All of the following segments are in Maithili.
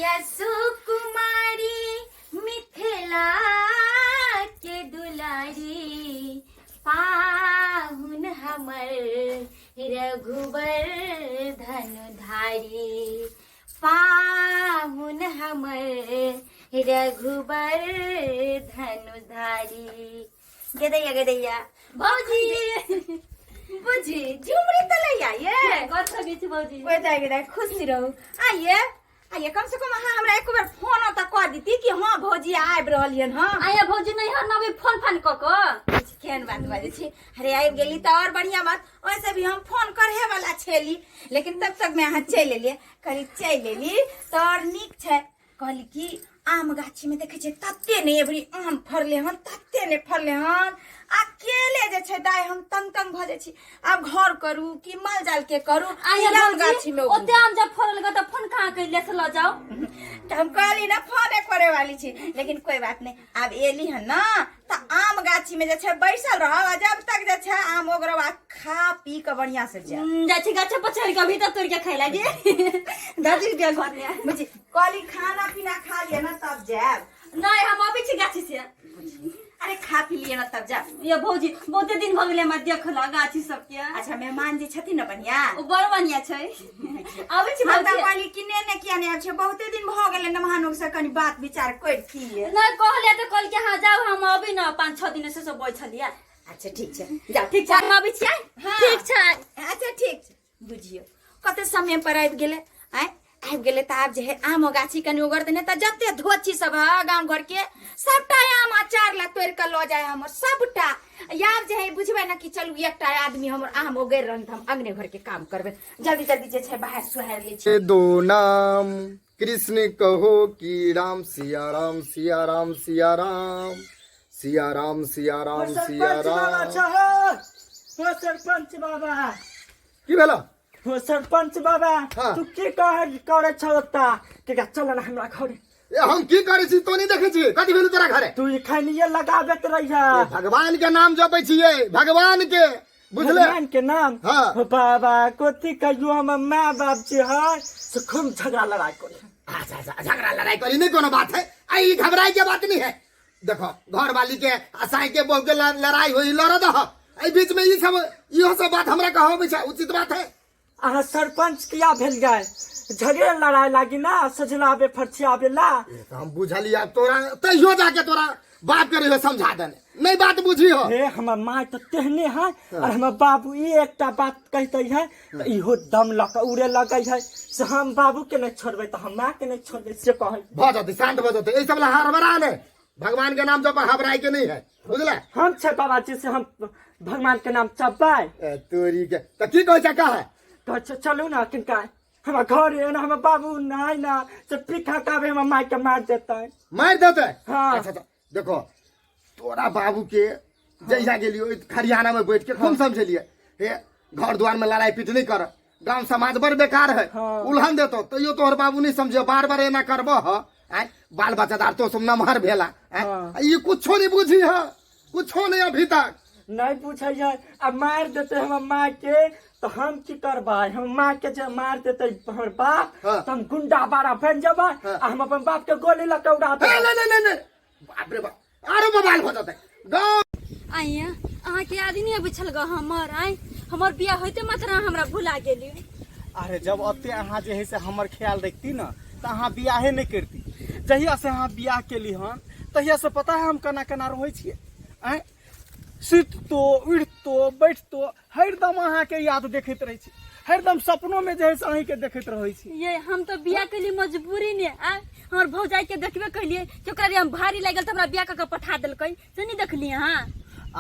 सुकुमारी मिथिला के दुलारी पाहुन हमर रघुबर धनुधारी पाहुन हमर रघुबर धनुधारी। गेदैया गेदैया भौजी बुझी झुमरी त ले आइए। गोर सकै छी भौजी। कोई जाए गेदै, खुश रहू। आइए आइए, कम से कम अहाँ हमरा एक बेर फोन त कऽ देती कि हाँ भौजी आबि रहलियन। हँ आया भौजी, नहीं हर नबी फोन फान कऽ कऽ केहन बात बाजै छी। अरे आबि गेली तऽ और बढ़िया बात। वैसे भी हम फोन करे वाला छेली, लेकिन तब तक में अहाँ चलि एलियै। कहली चलि एली तऽ और नीक छै। कहली कि आम गाछी में देखे छियै तते ने एबरी आम फड़ले हन, तते ने फड़ले हन। अकेले जे छै दाइ हम तंग तंग भऽ जाइ छी। आब घर करू कि माल जाल के करू आया कि आम भौजी, गाछी में उगू। ओते आम जब फड़ल ग तऽ फोन कहाँ कैले से लऽ जाओ। तऽ हम कहली ना फोने करे वाली छी, लेकिन कोई बात नहीं। आब एली हन ना तऽ आम गाछी में जे छै बैसल रहब आ जब तक जे छै आम ओगरब आ खा पी के बढ़िया से जायब। जाइ छी गाछ पर चढ़ि कऽ अभी तक तोड़ि के खाइ लागी 10 रुपया घर में। बुझी कहली खाना पीना खा लिअ ना तब जायब। नहीं, हम अबै छी गाछी से। अरे खा पी लिअ ना तब जायब। ये भौजी, बहुते दिन भऽ गेलै हमरा देखला गाछी सबके। अच्छा मेहमान जे छथिन ने बढ़िया? ओ बड़ बढ़िया छै, आबै छी हम तऽ भौजी। कहली कि ने ने किया नहि आबै छै, बहुते दिन भऽ गेलै मेहमानो से कनि बात विचार करतियै। नहीं कहलियै तऽ कहलकै हाँ जाउ, हम अबै ने 5-6 दिन से सब बैठलियै। अच्छा ठीक छै, जाउ। ठीक छै, हम अबै छियै। हाँ। ठीक छै। अच्छा ठीक छै। बुझियौ कते समय पर आबि गेलै। आँय आबि गेलै तऽ आब जे है आम गाछी कनि ओगर देने तऽ जते धोची सब है गाँव घर के सबटा आम अचार ला तोड़ि कऽ लऽ जाय हमर सबटा। आब जे है बुझबै ने कि चलू एकटा आदमी हमर आम ओगरि रहल तऽ हम अंगने घर के काम करबै। जल्दी जल्दी जे छै बाहर सुहारि लै छी। दो नाम कृष्ण कहो कि राम, सिया राम सिया राम सिया राम सिया राम सिया राम सिया सरपंच बाबा राम। छहो हो सरपंच बाबा। की भेला हो सरपंच बाबा? हाँ। तू की कह करे छलता के चल ना हमरा घरे। ए हम की करै छी तो नहीं देखै छी? कथी भेलु तोरा घरे? तू खनिये लगाबत रहिया। ए, भगवान के नाम जपै छियै, भगवान के, बुझले? भगवान के नाम? हाँ। हो बाबा, कथी कहियो, हमर माँ बाप जे है से खूब झगड़ा लड़ाई करे। अच्छा अच्छा, झगड़ा लड़ाई करी नहीं कोनो बात है, आई घबराई के बात नहीं है। देखो घर वाली के आ साई के बहू के लड़ाई होई लड़ दह, एहि बीच में ई सब इहो सब बात हमरा कहबै छै उचित बात है? अहाँ सरपंच किया भेल गए? झगड़े लड़ाई लागी ना सजलाबे फरछियाबे ला। ए, तऽ हम बुझलियै तोरा तैयो जाके तोरा बाप के रहियो समझा देने नहीं बात बुझी हो। हे हमर माय तऽ तेहने है और हमर बाबू ई एकटा बात कहते है तऽ इहो दम लऽ कऽ उड़े लगै है से हम बाबू के नहीं छोड़बै तऽ हम माँ के नहीं छोड़बै से कहै। भऽ जेतै, शांत भऽ जेतै। एहि सब ला हड़बड़ा नहि, भगवान के नाम जप, हड़बड़ाई के नहीं है, बुझले? हम छै बाबाजी से हम भगवान के नाम जपबै। ए, तोरी के तऽ की कहै छै कह। कहै छै चलू ना किनका हमरा घर है ना, हमर बाबू नहीं ना से पीठा काबे हमर माय के मार देतै। मारि देतै? हाँ। अच्छा अच्छा, देखो तोरा बाबू के जहिया गेलियो ओहि खरियाना में बैठ के खूब समझेलिए, हे घर द्वार में लड़ाई पीट नहीं कर, गांव समाज बड़ बेकार है। हाँ। उल्हन देतो तैयो तोहर बाबू नहीं समझे, बार बार एना करबह आँय, बाल बच्चादार तो सब नमहर भेला आँय, हाँ। ई कुछो नहीं बुझी है, कुछो नहीं अभी तक नहीं पूछे है। अब मार देते हमर माँ के तो हम की करबै? हम माँ के जे मार देते हमर बाप हाँ। तो हम गुंडा बारा बन जेबै हाँ। आ हम अपन बाप के गोली लऽ के उड़ा हे, देबै। नहीं नहीं नहीं नहीं, बाप रे बाप, आरो बवाल हो जाते गाँव। आइया अहाँके याद नहीं अबै छल ग हमर? आइ हमर बियाह होइते मात्र अहाँ हमरा भुला गेली। अरे जब ओते अहाँ जे है से हमर ख्याल रखती न तऽ अहाँ बियाहे नहि करती। जहिया से अहाँ बियाह केली हन तहिया से पता है हम केना केना रहै छियै? आँय सुतितो उठितो बैठतो हरदम अहाँके याद देखैत रहै छी, हरदम सपनोमे जे है से अहीँके देखैत रहै छी। ये हम तो बियाह के लिए मजबूरी ने आ हमर भौजाई के देखबे कैलिए कि ओकरा हम भारी लागल तऽ हमरा बियाह कऽ के पठा देलकै, से नहीं देखलिए अहाँ?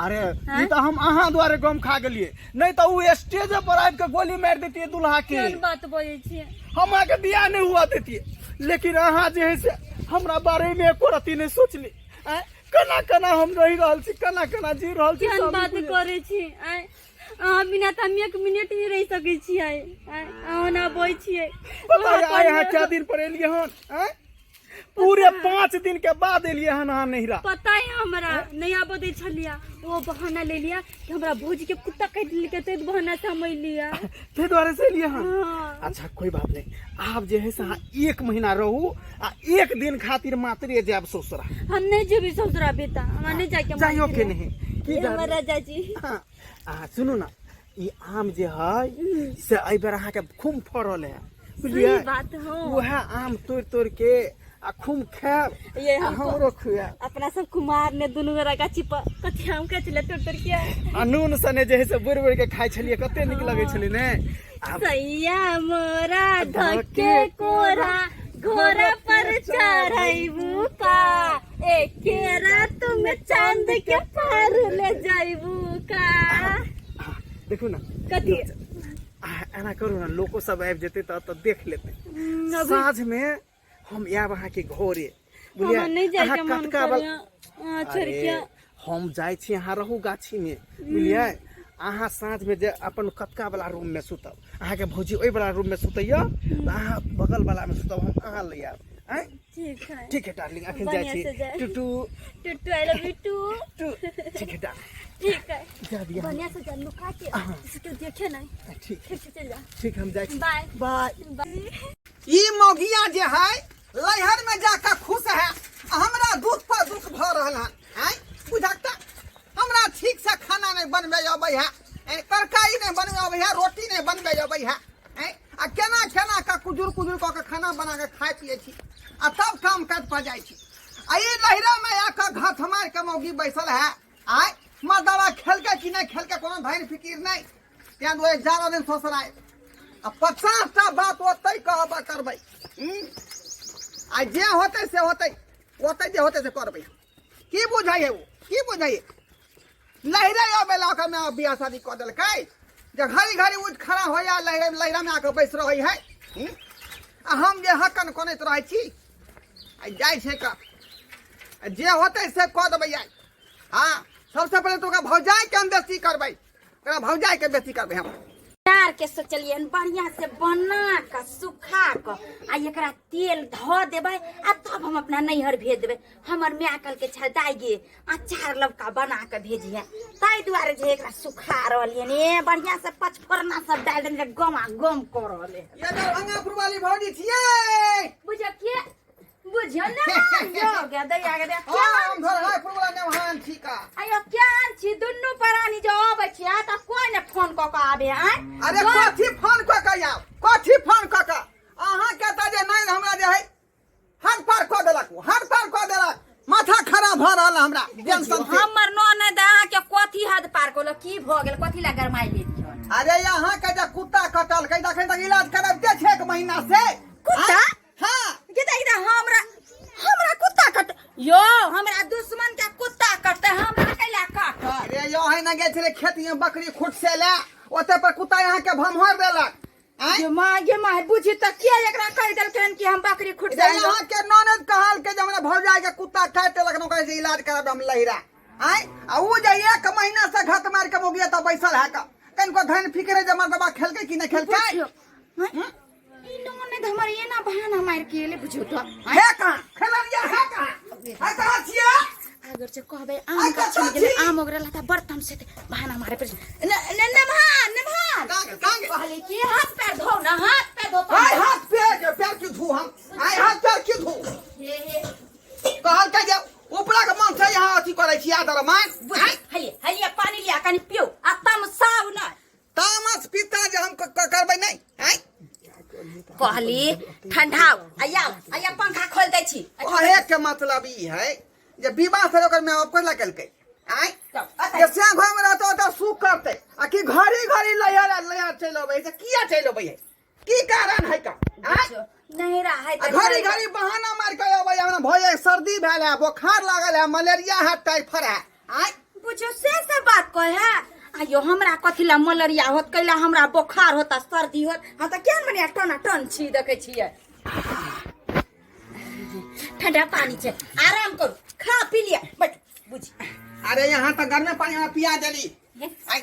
अरे ई तऽ हम अहाँ दुआरे गम खा गेलिए, नहीं तऽ उ स्टेज पर आबि के गोली मारि देतिए दुल्हा के। केहन बात बजै छियै? हम अहाँके बियाह नहीं हुआ देतिए, लेकिन अहाँ जे है से हमरा बारे में एको रत्ती नहीं सोचली। आँय केना केना हम रहि रहल छी, केना केना जी रहल छी, केहन सब बात बुझै। करै छी? आँय अहाँ बिना तऽ हम एक मिनट नहीं रहि सकै छियै। आँय अहाँ ओना बजै छियै। पता है अहाँ आइ अहाँ पर- कए दिन पर एलियै हन? आँय पूरे 5 दिन के बाद एलिए हन अहाँ नैहरा। पता है हमरा नहीं आबऽ दै छलिया, ओ बहाना ले लिया कि हमरा भौजी के कुत्ता काटि लेलकै, ताहि बहाना से हम एलिया। ताहि दुआरे से एलिए हन। हाँ। अच्छा कोई बात नहीं, आब जे है से अहाँ 1 महीना रहू आ 1 दिन खातिर मात्रे जायब ससुरा। हम नहीं जेबी ससुरा बेटा, हमरा नहीं जाके मन जाइयो के करे। नहीं की ये हमर जाबी? राजा जी। हाँ, आ सुनू ना, ई आम जे है से एहि बेर अहाँके खूब फड़ल है, बुझलियै? सही बात हो। वएह आम तोड़ि तोड़ि के आ खूब खायब ये आ हमको हमरो खुआब। अपना सब कुमार ने दुनू गोरा गाछी पर कथी आम खाइ छलै तोड़ तोड़ के, आ नून सने जे है से बुरि बुरि के खाइ छलियै, कते नीक लगै छलै ने। आब सैया मोरा धक्के कोरा घोड़ा पर चढ़ैबू का, एके रात में चांद के पार ले जाइबू का। हाँ, देखू ना कथी? आ, एना करू ना, लोको सब आबि जेतै तऽ देख लेतै। अभी साँझ में हम आयब अहाँके घरे, बुझलियै? हमरा नहि जाइके अहाँ मन कतका करैया, अहाँ छोड़ि अरे, के। हम जाइ छी, अहाँ रहू गाछी में, बुझलियै? अहाँ साँझ में जे अपन कतका वाला रूम में सुतब, अहाँके भौजी ओहि वाला रूम में सुतैया, तऽ अहाँ बगल वाला में सुतब, हम अहाँ ले आयब। आँय? ठीक है। ठीक है डार्लिंग, अखन जाइ बढ़िया छी। से जाए। Totu Totu, I love you to. To. ठीक है डार्लिंग, ठीक है, जा दिया। बढ़िया से जा, लुका के, किसी देखे नहीं। ठीक। ठीक से चल जा। ठीक, हम जाइ छी। बाय। बाय। बाय। ई मौगिया जे है लैहर में जाकर खुश है, हमरा दुख पर दुख भऽ रहल है। आँय बुझक तऽ हमरा ठीक से खाना नहीं बनबे अबै है, आँय, तरकारी नहीं बनबे अबै है, रोटी नहीं बनबे अबै है, आँय, आ केना केना कऽ कुजुर कुजुर कऽ के खाना बना के खाइ पियै छी आ तब काम काज पर जाइ छी। आ ई लहिरा में आके घाथ मारि के मौगी बैसल है। आँय मर्दावा खेलकै कि नहीं खेलकै कोनो धैर्य फिकिर नहीं, तें दुआरे 11 दिन ससुराय आ 50टा बात ओतै कहबे करबै। आ जे होतै से होतै, ओतै जे होतै से करबै। की बुझै है ओ, की बुझै है? लहिरे अबै लऽ कऽ माय बियाह शादी कऽ देलकै जे घड़ी घड़ी उठि खड़ा होइया, लहिरे लहिरा में आके बैस रहै है। आ हम जे हकन कनैत रहै छी। आ जाइ छै कऽ आ जे होतै से कऽ देबै आइ। हाँ, सबसे पहिले तऽ ओकरा भौजाइके हम बेसी करबै, ओकरा भौजाइके बेसी करबै हम। अचार के सोचलियै हन बढ़िया से बना कऽ सुखा कऽ आ एकरा तेल धऽ देबै आ तब हम अपना नैहर भेज देबै। हमर माय कहलकै छल दाइ गे अचार लबका बना कऽ भेजिहे, ताहि दुआरे जे एकरा सुखा रहलियै हन। ए बढ़िया से पचफोरना सब डालि देने गमा गम कऽ रहलै हन। ये दरभंगा वाली भौजी छियै। बुझियौ के बुझियौ ने यो गे दैया गे दैया, हाँ, हम दरभंगापुर वाला नेवहान छी का। अयो केहन छी दुनू प्राणी जो अबै छी आ तऽ कोइ ने फोन कऽ कऽ आबे। आँय अरे कथी फोन कऽ कऽ आउ, कथी फोन कऽ कऽ? अहाँ के तऽ जे नहि हमरा जे है हर पार कऽ देलक, हर पार कऽ देलक, माथा खराब भऽ रहल है हमरा टेंशन से। हमर ननद अहाँके कथी हद पार कऽ की भऽ गेल, कथी ला गरमाइ लेलियै? अरे यहाँ के जे कुत्ता कटलकै तखन तक इलाज करबिते छै 1 महीना से। कुत्ता? हाँ। गे दाइ, हमरा हमरा कुत्ता कट यो, हमरा दुश्मन के कुत्ता कटते, हमरा कैला काटत? अरे यो है ना गेल छलै खेत में बकरी खुट से ले, ओते पर कुत्ता यहाँ के भमहर देलक। आँय? गे माँ गे माँ, बुझी तऽ के एकरा कहि देलखिन कि हम बकरी खुट जे से यहाँ के ननद कहल के जे हमरा भौजाई के कुत्ता काटि देलक, ओकरा से इलाज कराबे हम लहिरा। आँय? आ उ जे 1 महीना से घत मारि के मोगिया तऽ बैसल है का, कनिको धन फिक्र है जे मर्दबा खेलकै कि नहि खेलकै? बुझियौ, आँय? ई ननद हमर एना बहाना मारि के एलै, बुझियौ तऽ। हे कहाँ खेललियै, हे कहाँ, हे कहाँ छियै? अगर से कहबै आम गाछ में गेलै, आम ओगरल था बर्तन से बहाना मारे पर नमहान नमहान कहाँ गेल, कहाँ गेल? कहली कि हाथ पैर धो ना, हाथ पैर धो। आइ हाथ पैर के पैर की धू हम, आइ हाथ पैर की धू? हे हे कहल के जे उपरा के मन से यहाँ अथी करै छी आदर मान। बुझ हलिए हलिए पानी लिया कनी पियो आ तम साव न तामस पिता जे हम करबै नहि। आँय? कहली ठंडाओ आया आया पंखा खोल दै छी। कहे के मतलब ई है जे विवाह से ओकर माय बाप कथी केलकै? आँय? तब अतै। जे से घर में रहतौ ओतऽ सुख करतै, आ कि घड़ी घड़ी लहर लहर चलि अबै है, से किया चलि अबै है, की कारण है का? आँय? नहीं रहा है आ घड़ी घड़ी बहाना मारि के अबै है, हमरा भऽ जाइ सर्दी भेल है, बोखार लागल है, मलेरिया है, टाइफाइड है। आँय? बुझो से सब बात कहे है। आयो हमरा कथी ला मलेरिया होत, कैला हमरा बोखार होता, सर्दी होत? हम तऽ केहन बढ़िया टना टन छी, देखै छियै ठंडा पानी छै, आराम करू, खा पी लिया, बैठ बुझी। अरे यहाँ तऽ गर्मे पानी हमरा पिया देली। आँय?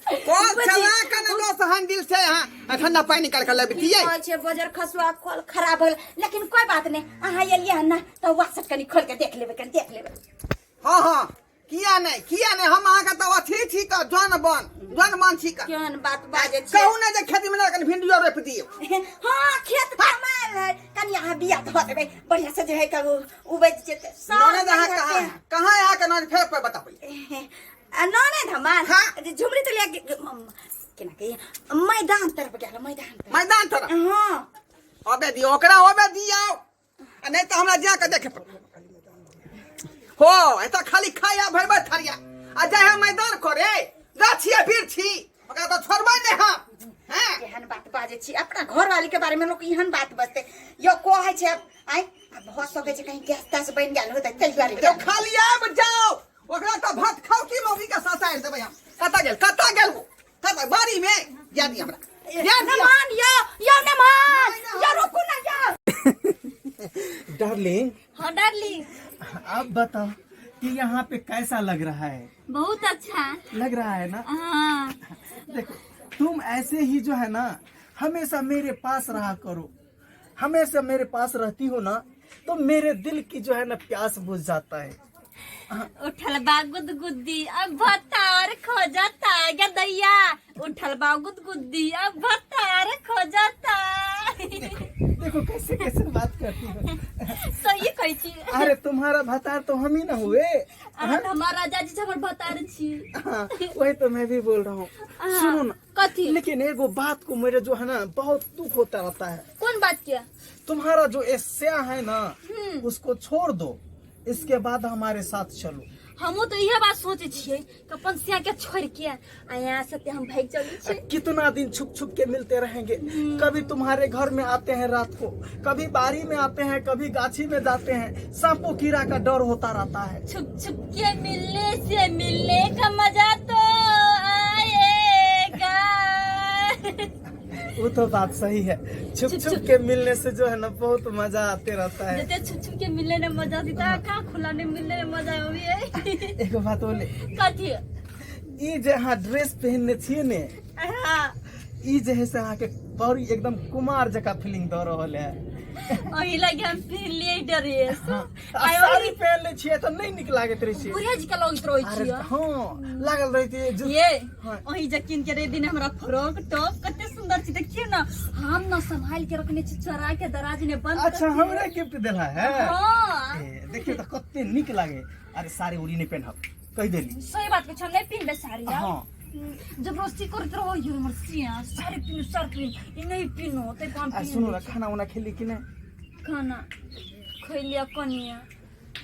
कल चला के ने दस हैंडल से यहाँ ठंडा पानी निकाल के लबतियै। कहै छै बजर खसुआ कल खराब हो गेल, लेकिन कोई बात नहीं, अहाँ एलियै हन ना तऽ वासट कनि खोल के देख लेबै, कनि देख लेबै। हाँ हाँ, किया नहीं, किया नहीं, हम अहाँके तऽ अथी छी तऽ जन बन जन बन छी कऽ। केहन बात बाजै छी? कहू ने जे खेती में कनि भिंडियो रोपि दियौ। हाँ, खेत कमायल है, कनि अहाँ बिया धऽ देबै बढ़िया से जे है कऽ उपजि जेतै। सब ननद अहाँ कहाँ कहाँ अहाँके ननद फेर पर बताबै? ननद हमार हाँ। जे झुमरी तो लिया केना के मैदान तरफ गेल, मैदान तरफ। मैदान तरफ? हाँ। अबे दियौ ओकरा, अबे दियौ, आ नहीं तो हमरा जा के देखे पड़त हो। एतऽ खाली खाया भरबै थरिया आ जाय है मैदान करे गाछिया बिरछी, ओकरा तऽ छोड़बै नहि हम। हैं? एहन बात बाजै छी अपना घरवाली के बारे में, लोग एहन बात बजते यो कहै छै। आइ आ भऽ सकै छै कहीं गैस तैस बनि गेल होतै ताहि दुआरे। जो खाली आबि जाओ, ओकरा तऽ भात खाउ की मौगी के ससारि देबै हम। कतऽ गेल, कतऽ गेल ओ? कतऽ बाड़ी में जा दी हमरा, जा दिअ। मेहमान यो यो मेहमान यो, रुकू ना यो। डार्लिंग। हाँ डार्लिंग। अब बताओ कि यहाँ पे कैसा लग रहा है? बहुत अच्छा लग रहा है ना? हाँ। देखो, तुम ऐसे ही जो है ना हमेशा मेरे पास रहा करो। हमेशा मेरे पास रहती हो ना तो मेरे दिल की जो है ना प्यास बुझ जाता है। उठल बा गुदगुद्दी अब भतार खोजता गदैया, उठल बा गुदगुद्दी अब भतार खोजता। देखो कैसे कैसे बात करती हो। सही कहै छी। अरे तुम्हारा भतार तो हम ही ना हुए? अहाँ तऽ हमर राजा जी, हमर भतार छी। हाँ, वही तो मैं भी बोल रहा हूँ। हाँ, सुनो ना। कथी? लेकिन एगो बात को मेरे जो है ना बहुत दुख होता रहता है। कोन बात के? तुम्हारा जो ईर्ष्या है ना, उसको छोड़ दो, इसके बाद हमारे साथ चलो। हमहूँ तऽ इहे बात सोचै छियै कि अपन सिया के छोड़ के आ यहाँ से ते हम भागि चलै छी। कितना दिन छुप छुप के मिलते रहेंगे? कभी तुम्हारे घर में आते हैं रात को, कभी बाड़ी में आते हैं, कभी गाछी में जाते हैं, सांपों कीड़ा का डर होता रहता है। छुप छुप के मिलने से मिलने का मजा तो आएगा। वो तो बात सही है, छुप छुप छुप छुप के मिलने से जो है ना बहुत मजा आते रहता है। जते छुप छुप के मिलने में मजा देता है, कहाँ खुला में मिलने में मजा आबी है। एक बात बोले? कथी? ई जे अहाँ ड्रेस पहनने छियै ने, हाँ। ई जे है से अहाँके बड़ी एकदम कुमार जकाँ फीलिंग दऽ रहल है। ओही लगे हम पहिनलियै ड्रेस। हाँ, आ साड़ी पहन ले छियै तऽ नहि नीक लागैत रहै छै। बुढ़िया जी के लगैत रहै अरे छियै। हाँ, लागल रहै छै। ये हाँ। ओही जे कीन के रे दिन हमरा फ्रॉक टॉप कते सुंदर छै, देखियौ ना, हम न संभाल के रखने छी, चोरा के दराज ने बंद अच्छा, कर। हमरा गिफ्ट देला है? हाँ। ए, देखियौ तऽ कते नीक लागे। अरे साड़ी उड़ी नहि पहनब, कहि देली। सही बात के हम नहीं पिनबे साड़ी। हाँ। जबरदस्ती करैत रहो यो हमर सिया, साड़ी पिनु, साड़ी पिनु, ई नहीं पिनु ते हम आ पिन। सुनू ना, खाना उना खेली कि नहि? खाना खैलिया कनिया।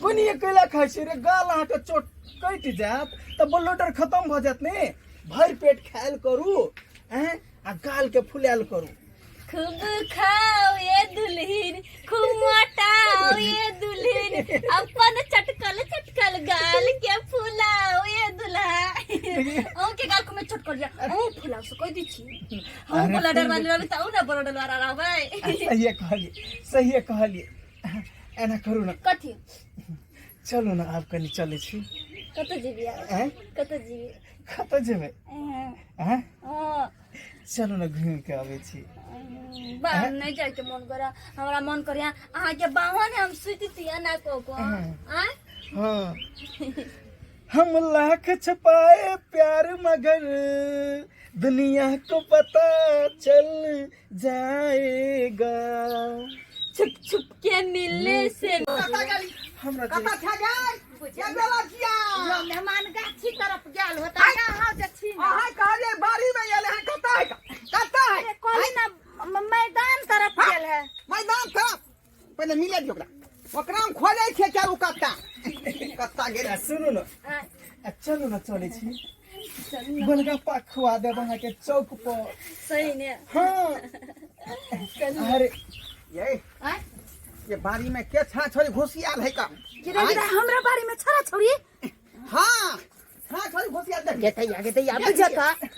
कोनी अकेला खाइ छी रे? गाल अहाँके चोट कटि जायत तऽ ब्लोटर खतम भऽ जायत ने। भरि पेट खायल करू, हैं, आ गाल के फुलायल करू। खूब खाओ ये दुल्हन, खूब मोटाओ ये दुल्हन, अपन चटकल चटकल गाल के फुलाओ ये दुल्हा। अहूँ के गाल को में चटकल जा, अहूँ फुलाओ से कह दी छी हम। अरे बोला डरवा रहबै तऽ अहूँ ने बड़ा डरवा रहबै। सहिए कहलिए, सहिए कहलिए। एना करू ना। कथी? चलू ना, आब कनि चलै छी। कतऽ जेबी? हैं? कतऽ जेबी? कतऽ जेबै? हैं? हँ। चलू ने घूमि के अबै छी। बा, नहीं जाए के मन करे हमरा, मन करे अहाँ के बाहन हम सुतती एना को को आय। हाँ, हम लाख छुपाए प्यार मगर दुनिया को पता चल जाएगा। छुप छुप के मिलने से कतऽ गेली? हमरा कतऽ छै गै? के बेला किया? लो मेहमान गाछी तरफ गेल होता, यहाँ जे छी ना। अहाँ कहलियै बाड़ी में एलै हन, कतऽ है? कतऽ है? अरे कहली ना मैदान तरफ गेल है। मैदान तरफ पहिले मिले दियौ ओकरा, ओकरा हम खोजै छियै चारू कत्ता, कत्ता गेल। आ, सुनू ने, आ चलू ने, चलै छी, गोलगप्पा खुआ देब अहाँके चौक पर। सही ने? हाँ, अरे ये आँय? ये बाड़ी में के छा छोरी घुसियाल है का? गिरा गिरा, हमरा बारे में छड़ा छौरी? हाँ हाँ, छोरी घुसियाल देख। गेतैया गेतैया, बुझत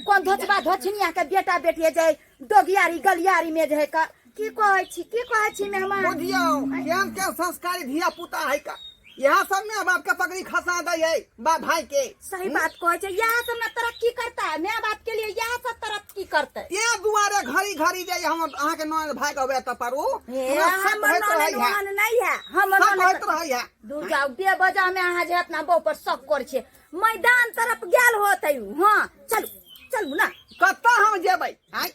कोन धोचबा धोछनिया के बेटा बेटी जाय डोगियारी गलियारी में जे है का। की कहै छी, की कहै छी मेहमान? बुझियौ केहन केहन संस्कारी धिया पुता है का। इएह सब माय बाप के पगड़ी खसा दै है बाप भाई के। सही बात कहै छै, इएह सब ने तरक्की करता है, माय बाप के लिए इएह सब तरक्की करते। ते दुआरे घड़ी घड़ी जे हम अहाँ के ननद भाई के अबै तऽ पर उ हे, हमरा शक हमर होइत ननद रहै है। ओहन नहि है, हमर शक ननद होइत रहै है। दूर जाउ, बेवजह में अहाँ जे अपना बहू पर शक करै छियै। मैदान तरफ गेल होतै उ। हाँ चलू चलू ना। कतऽ हम जेबै? आँय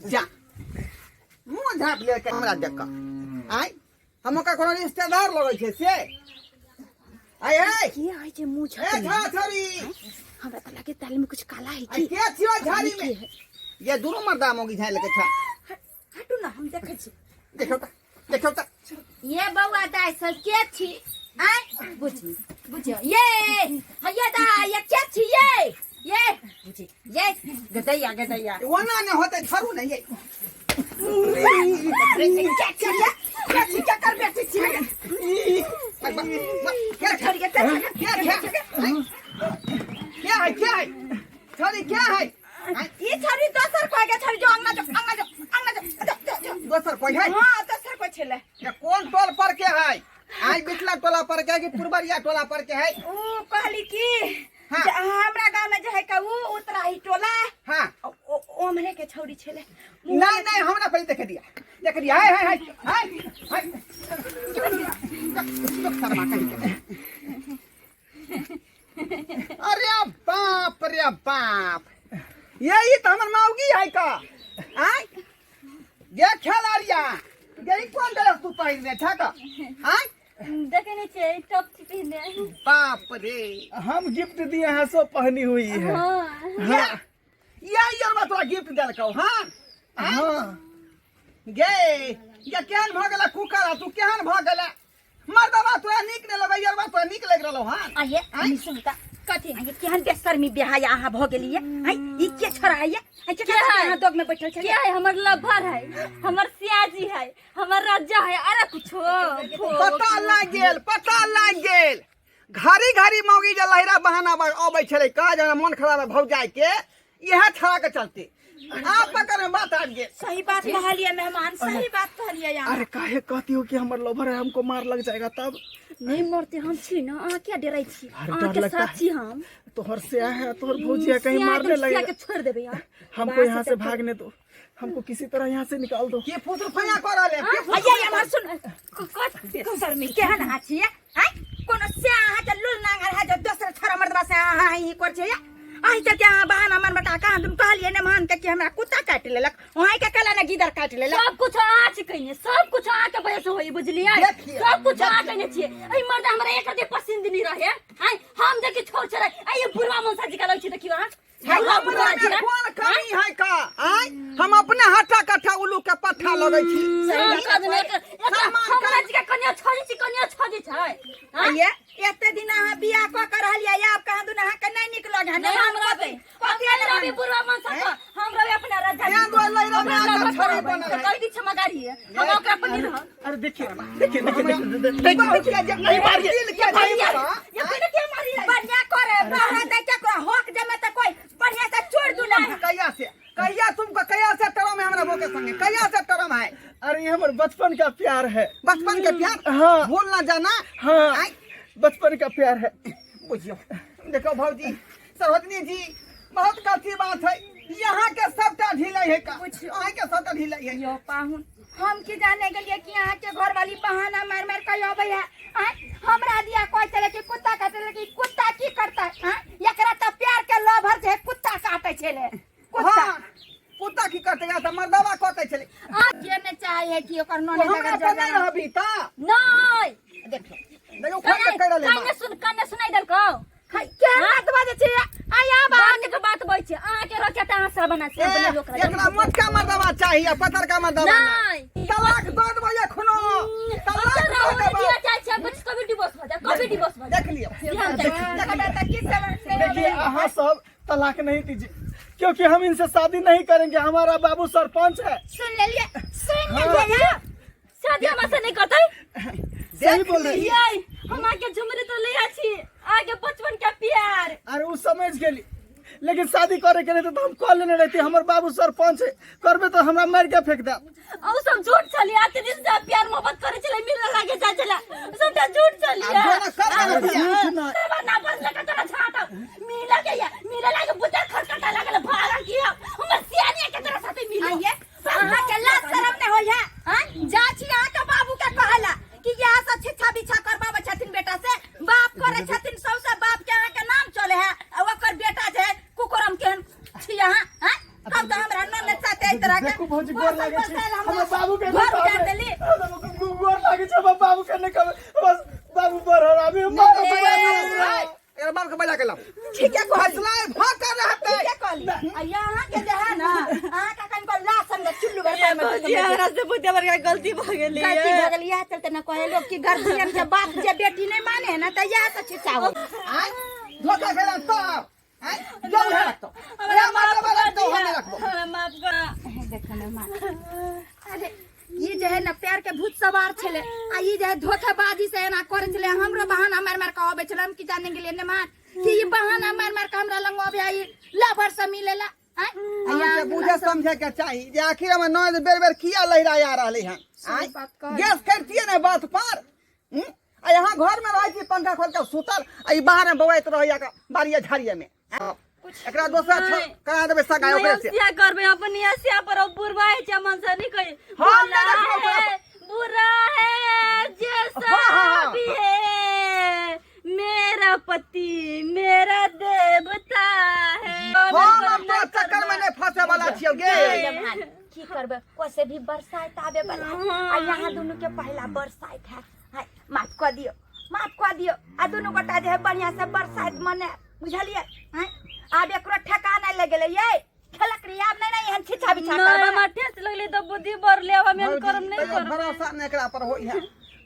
जा मुँह झाँप ले के हमरा देख कऽ। आँय हम ओकर कोनो रिश्तेदार लगै छै से? आय हे की होइ छै मुँह ए झपने? झा छोरी हमरा तऽ लगे ताली में कुछ काला है। आय की के छियो झाड़ी की में है? ये दुनू मर्दा मौगी झाड़ि लेके छा। हटू ना, हम देखै छी। देखियौ तऽ, देखियौ तऽ। ये बौआ दाइ सब के छी? आय बुझी बुझियो ये हैया दाइ, ये के छी? ये बुझी ये गदैया गदैया। ओना नहि होतै, छोड़ू ने ये। के छी ये? के छी? केकर बेटी छी? क्या छोड़ी के, के क्या क्या है? क्या है छोरी, क्या है? ई छोरी दोसर कोई के छोरी। जो अंगना जो, अंगना जो, अंगना जो, जो जो जो। दोसर कोई है? हाँ, दोसर कोई छले। ये कौन टोल पर के है? आई बिटला टोला पर के है कि पुरबरिया टोला पर के है? ऊ कहली कि हाँ। जे हमरा गांव में जे है का ऊ उतराही टोला। हाँ। ओमरे के छौरी छले। नहीं नहीं, हमरा पहले देख दिया, देख दिया। हाय हाय हाय हाय हाय, शर्मा कहीं के। अरे बाप रे बाप, यही तो हमर माउगी है का? आय ये खेलाड़िया, यही कौन ड्रेस तू पहिरने छा का? आय देखे नहीं छियै, टॉप छी पहिरने। बाप रे, हम गिफ्ट दिए हैं सो पहनी हुई है। हाँ। हाँ। ये यरवा तोरा गिफ्ट देलकौ? हाँ। हाँ। गे ये केहन भऽ गेला कुकर, तू केहन भऽ गेला मर्दबा? तोरा नीक नहि लगै यरवा, तोरा नीक लागि रहलौ? हाँ। आइए आइए, सुनता कथी? आइए, केहन बेशर्मी बिहाय अहाँ भऽ गेलियै? आइ ई के छोड़ा है? आइ के के है? अहाँ दोग में बैठल के छलियै? है? हमर लभर है, हमर सियाजी है, हमर राजा है। अरे कुछो पता लागि गेल, पता लागि गेल। घड़ी घड़ी मौगी जे लहरा बहाना अबै छलै कह जे हमरा मन खराब है भौजाई के, इएह छड़ा के चलते आप पकड़ में बात आबि गेल। सही बात कहलियै मेहमान, सही बात कहलियै अहाँ। अरे काहे कहती हो कि हमर लवर है? हमको मार लग जाएगा तब। नहीं मरते, हम छी ना, अहाँ क्या डरै छी? अरे डर अहाँ के लगता साथ है। छी हम। तोहर से है, तोहर भौजिया कहीं सिया मारने एकदम सिया लगेगा। के छोड़ देबै यार। हमको यहाँ से भागने दो, हमको किसी तरह यहाँ से निकाल दो। की फुसुर फैया कऽ रहल है? की फुसुर? आइए एम्हर सुन, बेशर्मी केहन अहाँ छियै? आँय, कोनो से अहाँके लुल नांगर है जो दोसर छोरा मर्दबा से अहाँ ही कर छियै? अहीं चलते अहाँ बहाना मन बता कहाँ तुम कहलियै ने मान के कि हमरा कुत्ता काटि लेलक, वहाँ के कहला ने गिदर काटि लेलक। सब कुछ अहाँ छी कहिने, सब कुछ अहाँ के वजह से होई, बुझलियै? देखिए। सब कुछ अहाँ कहिने छियै। एहि मर्द हमरा एक रति पसंद नहीं रहे। आँय हम देखि छोड़ छड़ै, आइ ये बुढ़वा मौसा जी का लगै छै, देखियौ अहाँ बुढ़वा बुढ़वा हमरा जी में का। कोन कमी है का? आँय हम अपने हट्टा कट्ठा उल्लू के पट्ठा लगै छी। सब काज नहि एकरा सामान हमरा जी का कनिया छोड़ी छी, कनिया छोड़ी छै। आँय? ये एते दिन अहाँ बियाह कऽ के रहलियै, आब कहाँ दुन अहाँके नहि नीक लगे? नहीं, हम रहबै, हम नहीं रहबै बुढ़वा मनसा के, हम रहबै अपना राजा जी। तें दुआरे लहि रहबै, हमरा आकर लभर छोड़ी रहबै। बनल है। कहि दै छै मगारी, हम ओकरा पर नहीं रहब। अरे देखिए देखिए देखिए देखिए देखिए, जे नहीं मारिए। दिल के मारिए। जीवा। ये पहिले के मारी है? बढ़िया करे बाहर दे के कोई हक जमे त कोई बढ़िया से छोड़ दू ना। कहिया से, कहिया तुमको, कहिया से टरम है हमरा बोके संगे, कहिया से टरम है? अरे ये हमारे बचपन का प्यार है। बचपन के प्यार? हाँ। भूल ना जाना। हाँ। आय। बचपन का प्यार है। बुझियो, देखो भौजी सरोजनी जी, बहुत गलती बात है, यहाँ के सबटा ढीले है का, यहाँ के सबटा ढीले है। यो पाहुन, हम की जाने गेलिए कि अहाँ के घर वाली बहाना मार मार के अबै है। आँय, हमरा दिया कहै छलै कि कुत्ता काटै, कि कुत्ता की करता? आँय, एकरा तऽ प्यार के लभर जे है कुत्ता काटै छलै कुत्ता। हाँ, कुत्ता की करते तऽ मर्दवा कटै छलै। के ने चाहे है कि ओकर नने हमरा बगैर पर नहीं जगह रहबी तऽ नहीं। देखियौ। देखियौ, खोल के कहि रहलै। कन्ने सुन, कन्ने सुनाइ देलकौ? हाय, के बात बाजै छै? आइ आब बड़ नीक बात बजै छै। अहाँके रखे तऽ अहाँ सब बना ए, एकरा मोटका मर्दवा चाही आ पतरका मर्दवा नहीं। नहि। तलाक दऽ देबै एखनो, तलाक दऽ देबै। दिया चाहै छै कुछ, कभी डिवोर्स भऽ जाए, कभी डिवोर्स भऽ जाए। देख लियौ। हमरा तऽ की समझ नहि देखिए अबै। अहाँ सब तलाक नहीं दीजिए, क्योंकि हम इनसे शादी नहीं करेंगे। हमारा बाबू सरपंच है। सुन लेलियै, सुन लेलियै। शादी हमरा से नहीं करतै? सही बोल रहे। ये हम आके झुमरी तो ले छी, आगे बचपन के प्यार। अरे वो समझ गेली, लेकिन शादी करे के रहते तो हम कऽ लेने रहती। हमर बाबू सरपंच है, करबे तो हमरा मार के फेंक दे। औ सब झूठ छलिए, आते दिन से प्यार मोहब्बत करे छले, मिलने लागे जा छले, सबटा झूठ छलिए। आ जोना कर देलक बियाह। झूठ ना। ना बस लगा तोरा छाता मिला के या मिले लागे बुता खटखटा लागल भागा की हमर सियानिया के तोरा साथे मिले। आइए अहाँ के लाज शरम नहीं होय है? हाँ? जा छी अहाँ के बाबू के कहला कि यहाँ से छिछा बिछा करबाबै छथिन बेटा से, बाप करे छथिन सबसे, बाप के अहाँ के नाम चले है आ ओकर बेटा जे है कुकुरम केहन छी अहाँ? हाँ? हम तो हमरा ननद साथे एहि तरह के देखू भौजी, गोर बसल लागे छी। बसल हमर हमरा बाबू के घर नहि उजाड़ कहबै। देली। हमरा गोर लागे छै, हमर बाबू के नहि कहबै। बस बाबू बड़ हरामी, हम बाबू ए, के ए, ए, एकरा बाप के बजा के लाओ। ठीके कहली। फसला भा कर रहते। ठीके कहली। आ यहाँ के जे है ना, अहाँ के कनिको लाज संगे चुल्लू भर में भौजी हमरा से बहुत बड़का गलती भ गेलै। गलती भऽ गेल। इएह चलते ने कहे लोग कि गर्जियन के बात जे बेटी नहीं माने है ना, तऽ इएह से छिछा हो। आय धोखा खेला तब आय जो उहे रखतो, हमरा हमरा माफ माता कर रखतो, दिया। हमें रखबो। हमरा माफ कर। देखो ना माँ, अरे ई जे है ना प्यार के भूत सवार छले आ ई जे है धोखेबाजी से एना करे छले। हमरो बहाना मार मार के अबै छले। हम की जाने गेलियै ने माँ कि ई बहाना मार मार के हमरा लंग अबै आ ई लभर से मिलेला। आँय? आ अहाँके यहाँ बुझे समझे के चाही जे आखिर हम नौ बेर बेर किया लहराया रहले हन। सही बात कहलियै। गैस करतियै ने बात पर। हम्म? आ यहाँ घर में रहै छी पंखा खोल के सुतल, आ ई बाहर में बौआइत रहैया के बाड़िया झाड़िया में। एकरा दोसर नहि। करा देबै सगाई नहीं, ओकरे हम से। सिया करबै अपन यहाँ सिया पर। अब बुढ़वा है चमन से नहीं कही। हम बुरा नहीं रखबै ओकरा। है, बुरा है जैसा हाँ, हाँ, हाँ। भी है, मेरा पति मेरा देवता है। हम अब तोरा चक्कर में नहीं फंसे वाला छियौ गे। जवान, की करबै, कोसे भी बरसाइत आबे वाला है आ यहाँ दुनू के पहला बरसाइत है। हाय, माफ कऽ दियौ, माफ कऽ दियौ। आ दुनू गोटा जे है बढ़िया से बरसाइत मने, बुझलियै? हैं? आब एकरो ठेकाना लग गेलै ये खेलक रे। आब नहीं नहीं एहन छिछा बिछा नहीं, करबै। हमरा ठेस लगलै तऽ बुद्धि बढ़ले, आब हम एहन करम नहीं तैयो करबै। भरोसा नहि एकरा पर होइ है,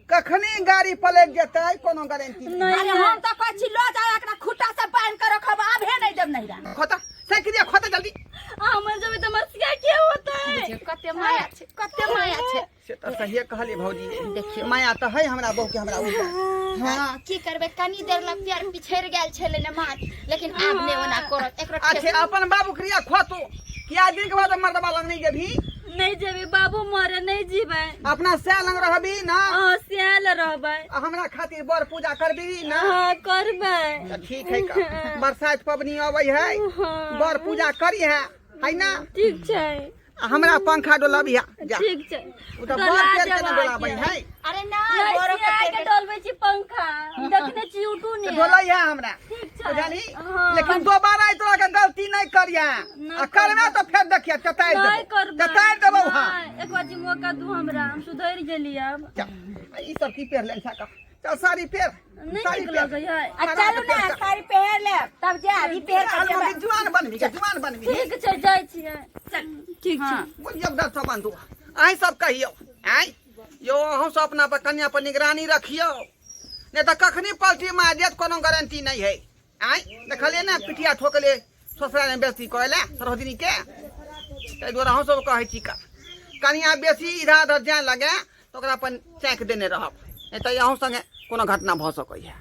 कखनी गाड़ी पलटि जेतै कोनो गारंटी नहि। नहीं। अरे हम तऽ कहै छी लऽ जाउ एकरा, खुट्टा से बान्हि कऽ रखब, आब हे नहीं देब नहिरा। खोता साइकिलिया खोता जल्दी। हमर जेबै तऽ हमर सिया के होतै? बुझियौ कते माया छै, कते माया छै। से तऽ सहिए कहलियै भौजी, देखियौ माया तऽ है हमरा बहू के हमरा ऊपर। हाँ, की करबै, कनी देर लग प्यार पिछड़ि गेल छलै ने माँ, लेकिन आब नहि ओना करत एकरो। अच्छे अपन बाबू क्रिया खोतो किया दिन के बाद मर्दबा लग नहीं जेबही? नहीं जेबै, बाबू मरे नहीं जीबै। अपना सै लंग रहबी ना? हाँ, सियाल रहबै। आ हमरा खातिर बड़ पूजा करबी ना? हाँ, करबै। तऽ ठीक है का, बरसाइत पबनी अबै है। हाँ। बड़ पूजा करी है है ना? ठीक छै। आ हमरा पंखा डोलबिया जा। ठीक छै। ओ तऽ डोला बड़ पेड़ के देब ने डोलाबै अहाँके। है। अरे ना नहीं, बड़ो सिया के के डोलबै छी पंखा, देखने छी यूट्यूब ने। डोलै है हमरा। ठीक छै। बुझलही? हाँ। लेकिन दोबारा एहि तरह के गलती नहीं करिया। नहि आ करबे तऽ फेर देखिया चतारि नहीं देबो, करबै। चतारि देबो। हाँ। नहीं, एक बार जी मौका दू हमरा, हम सुधरि गेली आब। चल, आ ई सब की पहिरले छै का? चल साड़ी पहिर। नहीं साड़ी नीक पहिर। लगै है। आ चलू ने, साड़ी पहिर लेब तब जायब, ई पहिर कऽ चल, जेबै। मम्मी, जुआन बनबी के जुआन बनबी। ठीक छै, जाइ छियै। ठीक छै। बुझियौ दर्शक बंधु, अहीं सब कहियौ, आँय यौ, अहूँ सब अपना पर कन्या पर निगरानी रखियौ, नहि तऽ कखनी पलटी मारि देत कोनो गारंटी नहि है। आँय देखलियै ने पिटिया ठोकले ससुरालमे बेसी करै लए सरोजनी के, ताहि दुआरे अहूँ सब कहै छी का कनिया बेसी इधर उधर जाय लगे तऽ ओकरा अपन चाकि देने रहब, नहि तऽ अहूँ संगे कोनो घटना भऽ सकैए।